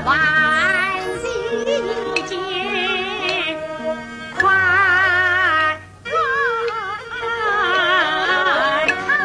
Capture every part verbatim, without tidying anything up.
万事皆快快康。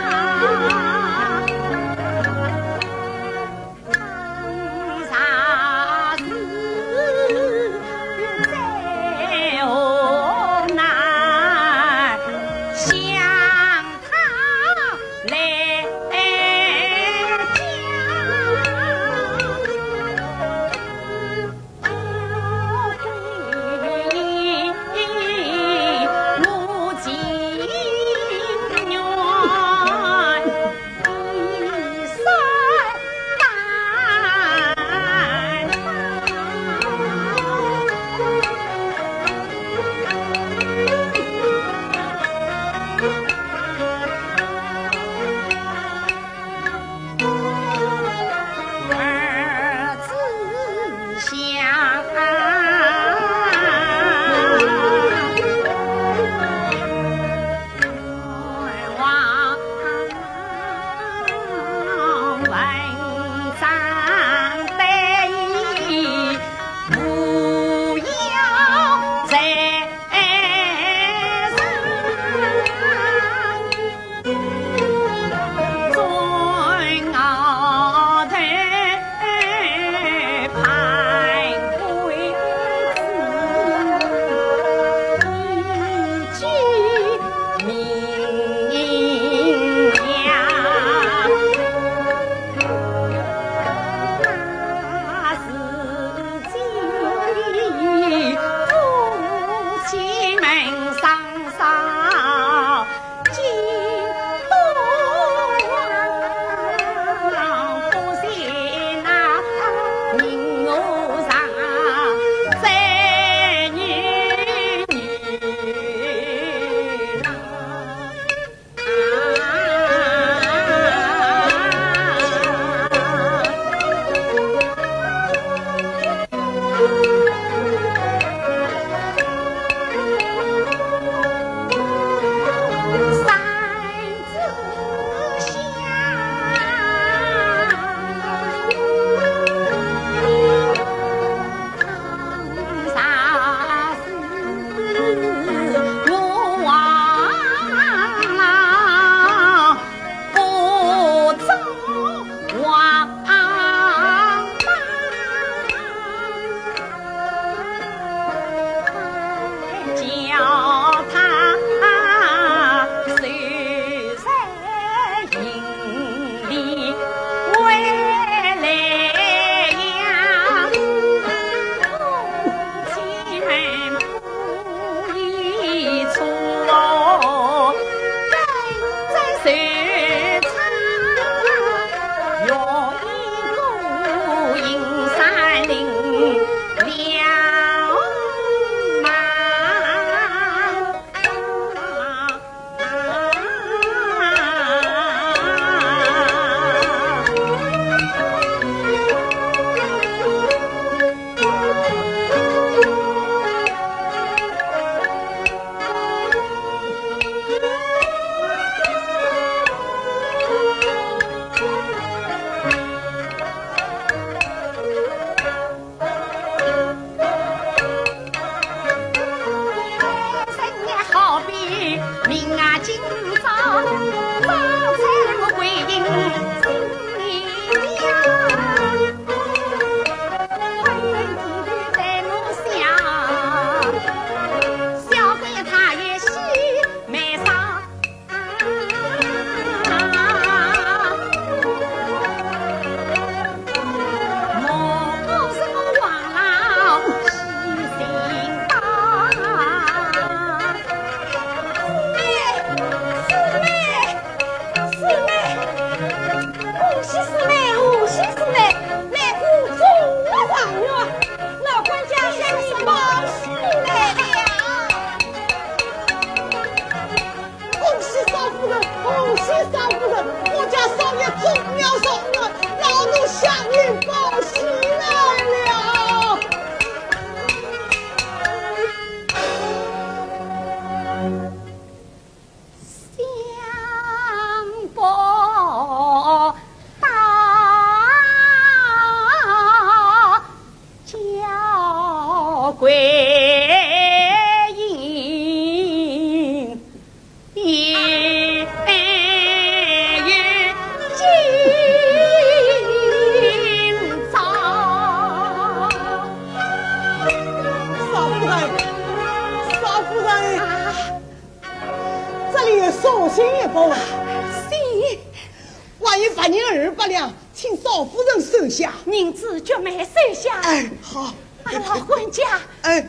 等收下。银子绝没收下。哎，好。啊，老管家，哎，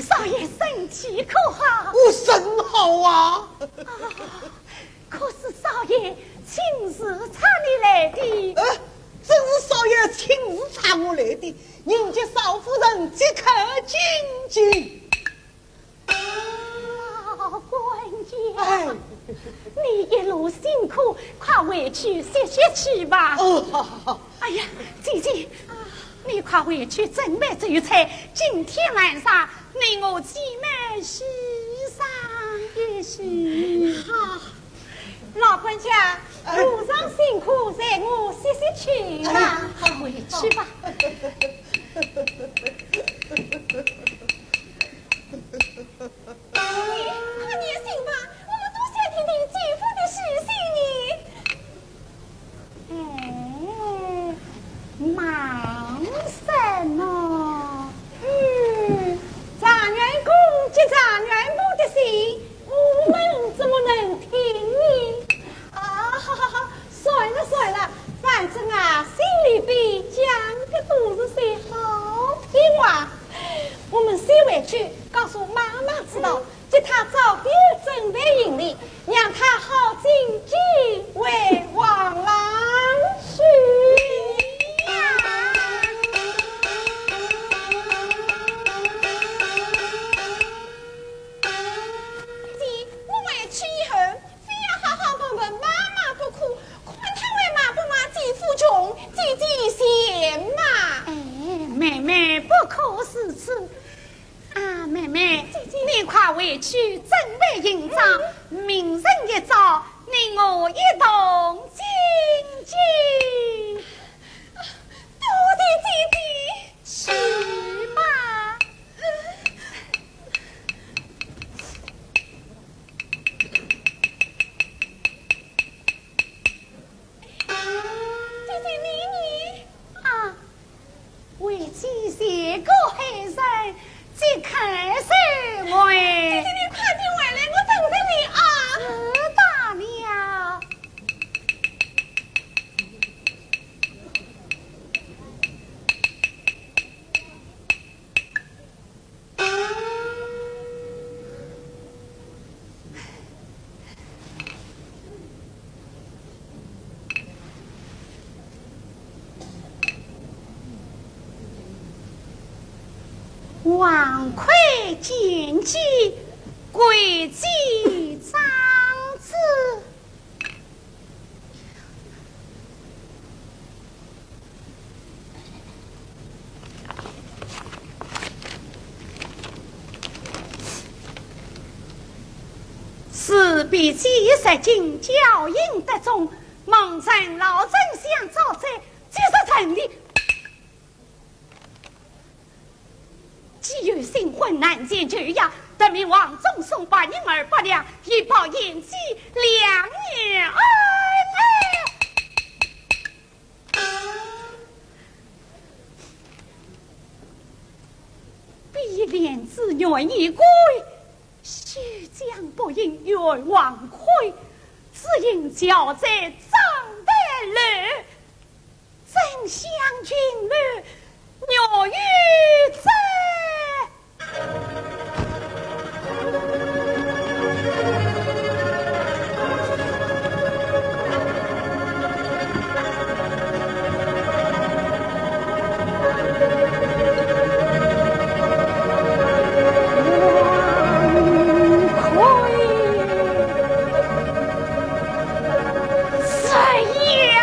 少爷身体可好？我甚好啊。啊，可是少爷亲自差你来的。呃，正是少爷亲自差我来的，迎接少夫人即刻进京。 老管家，哎，你一路辛苦，快回去歇歇去吧。哦，好，好，好。哎呀，姐姐，你快回去准备酒菜，今天晚上你我姐妹喜上一喜。好。老管家，哎，路上辛苦，随我歇歇去吧。哎，快回去吧。 快点醒吧，我们都想听听姐夫的喜讯呢。哎，忙什么？嗯，状元公接状元婆的信，我们怎么能听呢？啊，好好好，算了算了，反正啊，信里边讲的都是些好的话。 我们先回去告诉妈妈知道，嗯，叫她早点准备行李，让她好进京回王郎去呀。姐，我回去以后， 非要好好问问妈妈不可，看她为嘛不骂姐夫穷，姐姐贱嘛。哎，妹妹不可如此。啊，妹妹，姐姐，你快回去准备行装，嗯，明日一早你我一同进京。多谢姐姐。去吧。 姐姐，你，你。啊，为姐是个好人，即刻收回。姐姐，你快点回来，我等着你啊。知道了。 王魁见计，跪祭长子。 是卑贱一失敬，教训得重，望臣老丞相照罪，即日成立。既有新婚难见旧呀，特命王中送白银二百两，以报贤妻良缘恩爱。 比连子愿意归，休将不应冤枉亏，只因巧在章台楼，怎想君楼月月在。 谁呀？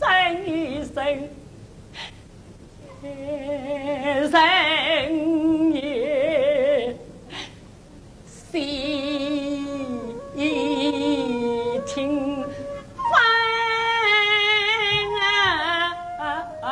真一生，人也心听分啊。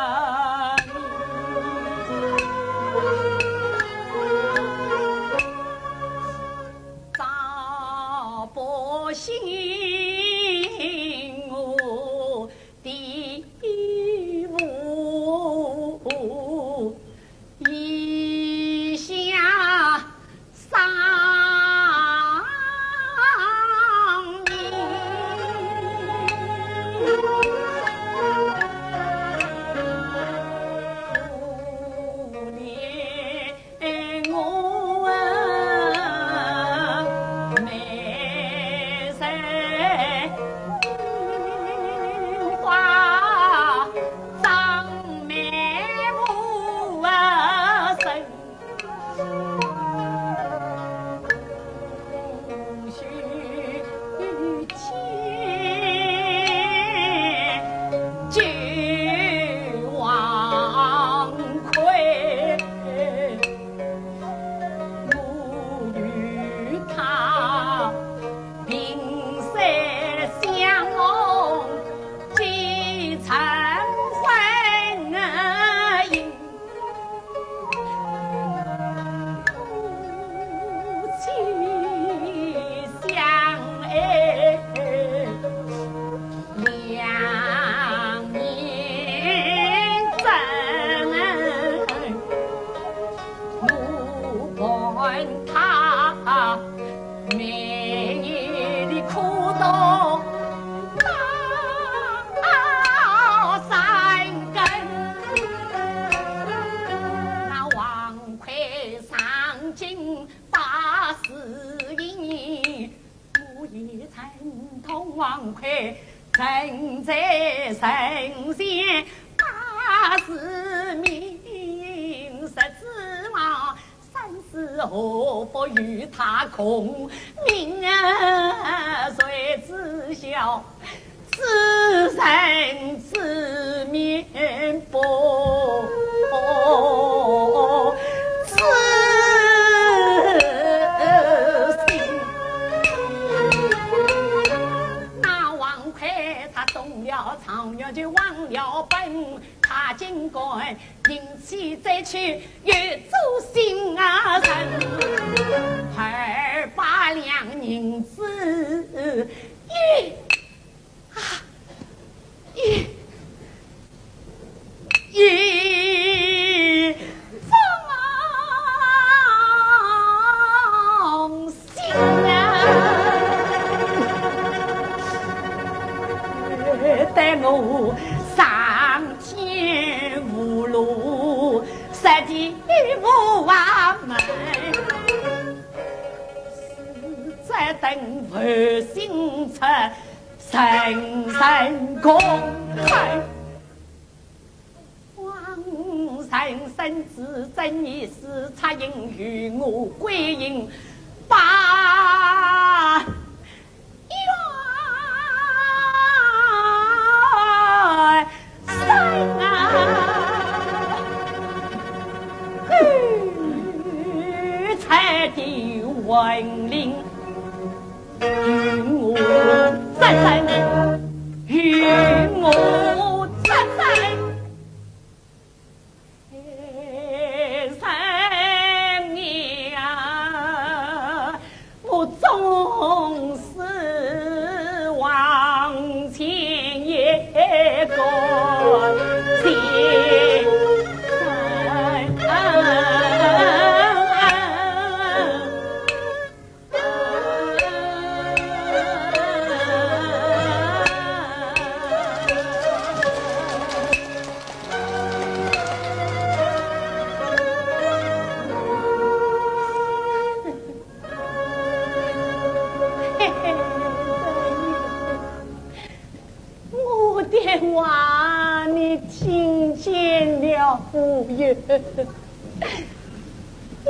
我的话你听见了无有？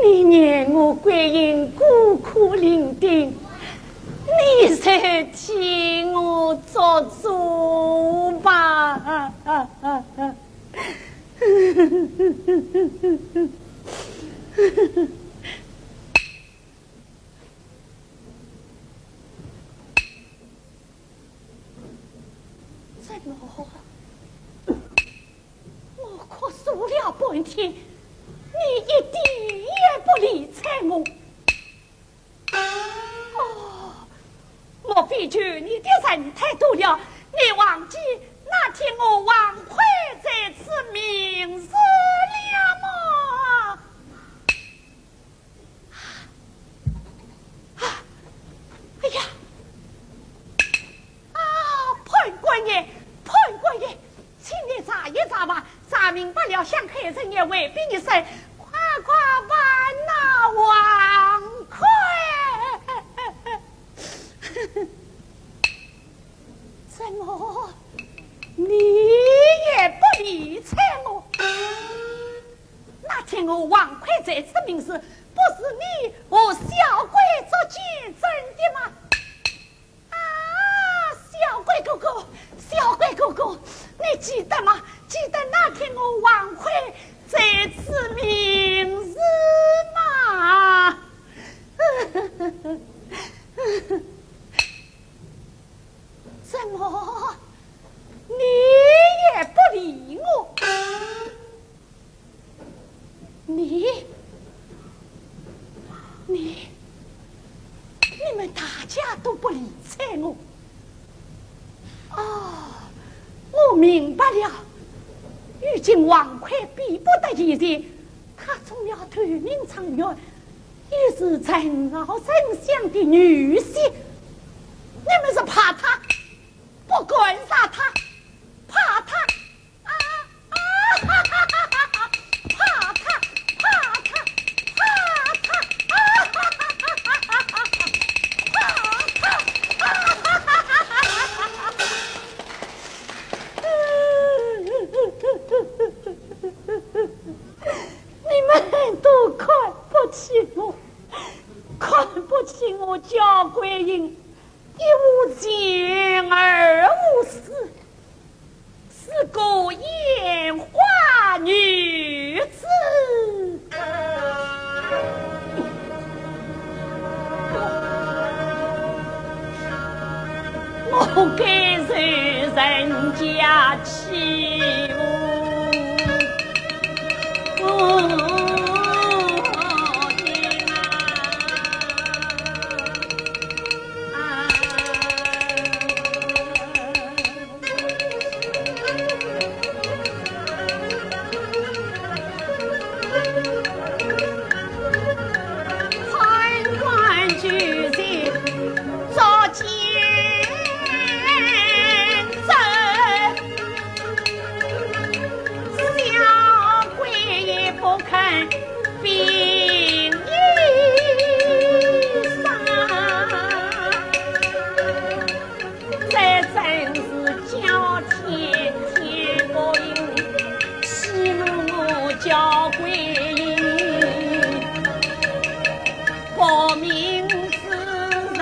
你念我桂英孤苦伶仃，你就替我做主吧。怎么？我哭诉了半天，你一点也不理睬我。哦，莫非求你的人太多了，你忘记那天我王魁在此命日了吗？ 啊，哎呀，啊，判官爷，判官爷，请你查一查吧，查明白了，向海神爷回禀一声，快快办那王魁。怎么，你也不理睬我？ 那天我王魁在此命日，不是你和小鬼做见证的吗？啊，小鬼哥哥，小鬼哥哥，你记得吗？记得那天我王魁在此命日吗？ 怎么，你也不理我？你，你，你们大家都不理睬我。哦，我明白了。如今王魁比不得以前，她中了头名状元， 又是陈敖丞相的女婿，你们是怕她，不敢杀她，怕她，啊，啊，哈哈哈哈哈，怕她，怕她，怕她，啊，哈哈哈哈哈，怕她，啊，哈哈哈哈哈。 你们都看不起我，看不起我焦桂英，一无钱二无势，是个烟花女子。 我该受人家欺负。哦，天啊！ 判官居前作见证，小鬼也不肯禀一声。 这真是叫天天不应，戏弄我焦桂英，不明之人。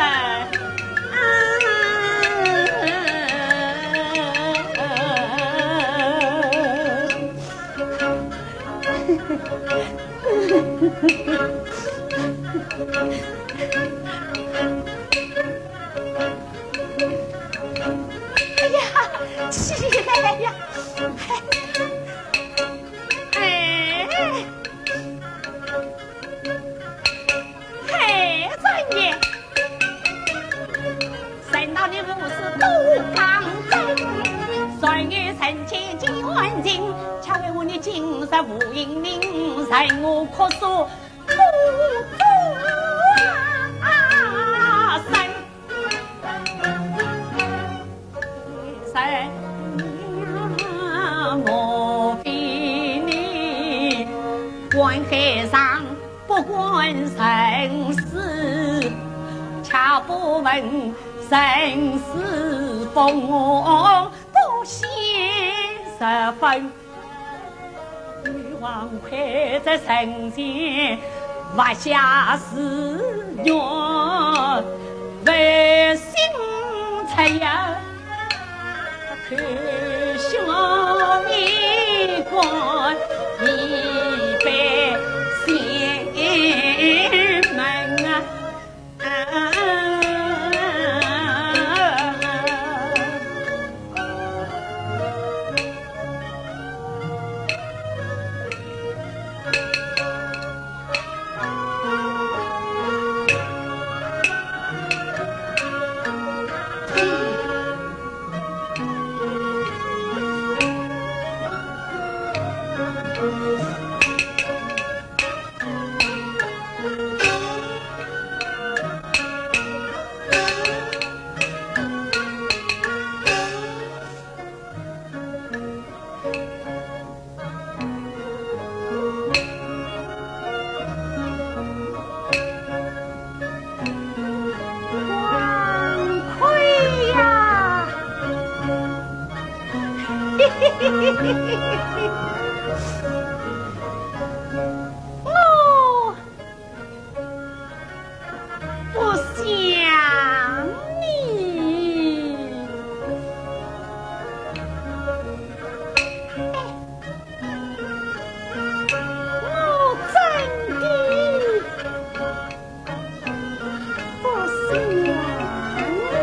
哎呀，起来呀！哎，哎，转眼，难道你不是都讲真？传言人间尽安静，恰为我你今日无音名，任我哭诉 不管生死，且不问生死，封王不显十分。 女王跪在神前，发下誓愿，为心才呀，口胸面干，一杯心门啊。王魁呀！我 不想你。哎，我真的不想你。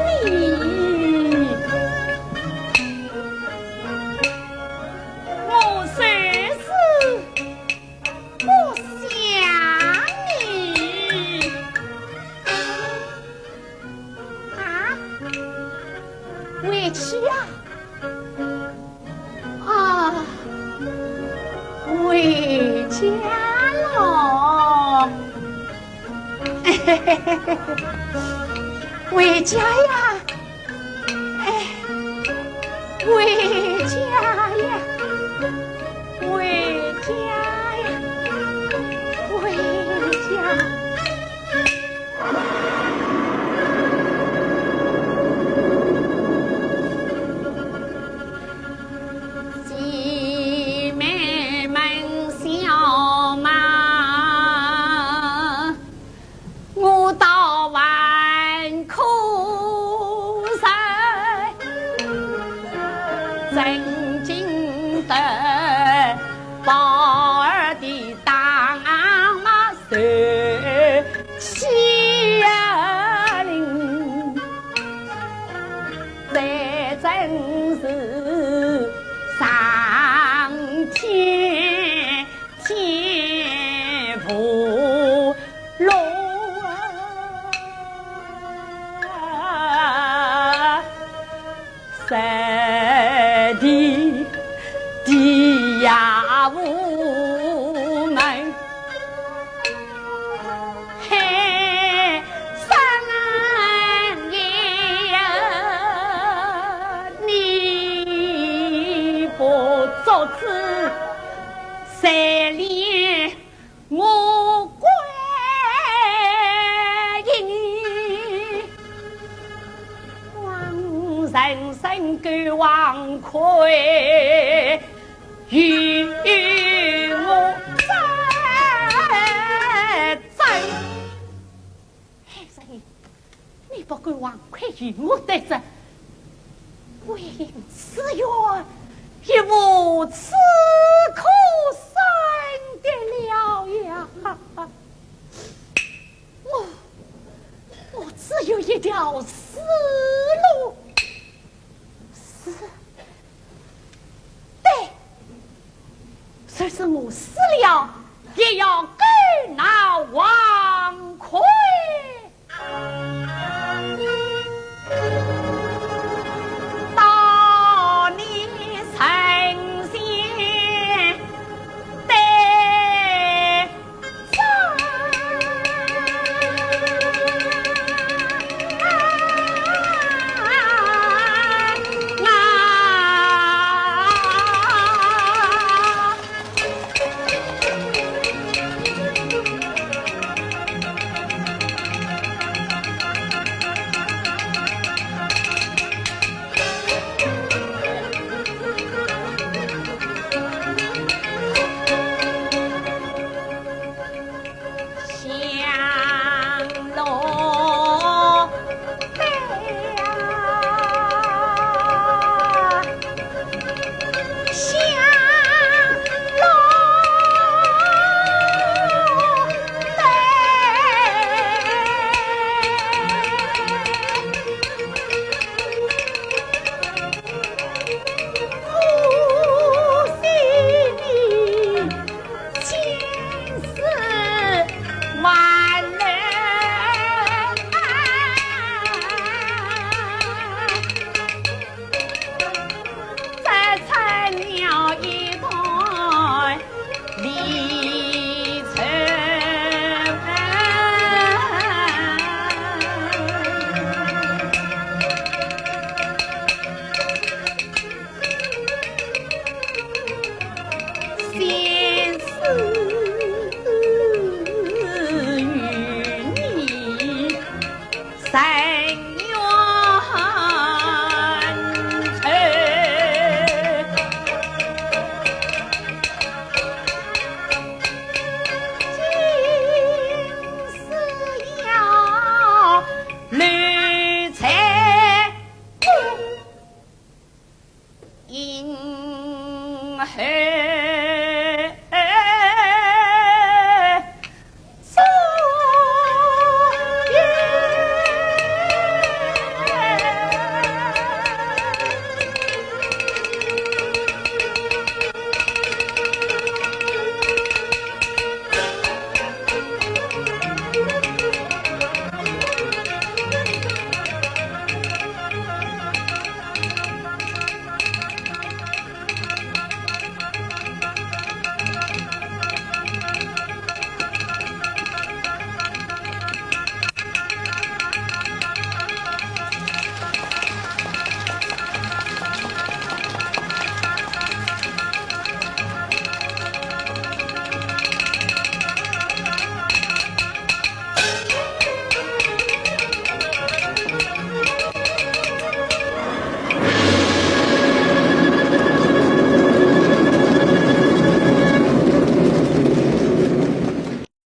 我虽是 不想你。啊？回去呀？啊，回家喽。回家呀？ 哎，回家呀，回家呀，回家。姐妹们笑吗？ 我道还可忍，曾经得宝儿的大马受欺凌，这真是上天 天无路啊，在地地也无门。嘿，三爷呀，你不作主，谁怜 我归你，王人生狗王魁，与我争争。 哎，三爷，你不敢王魁与我对质，为此冤也无处可伸的了呀。我，我只有一条死路。死？ 对，就是我死了，也要勾拿王魁。到你神仙对嘿。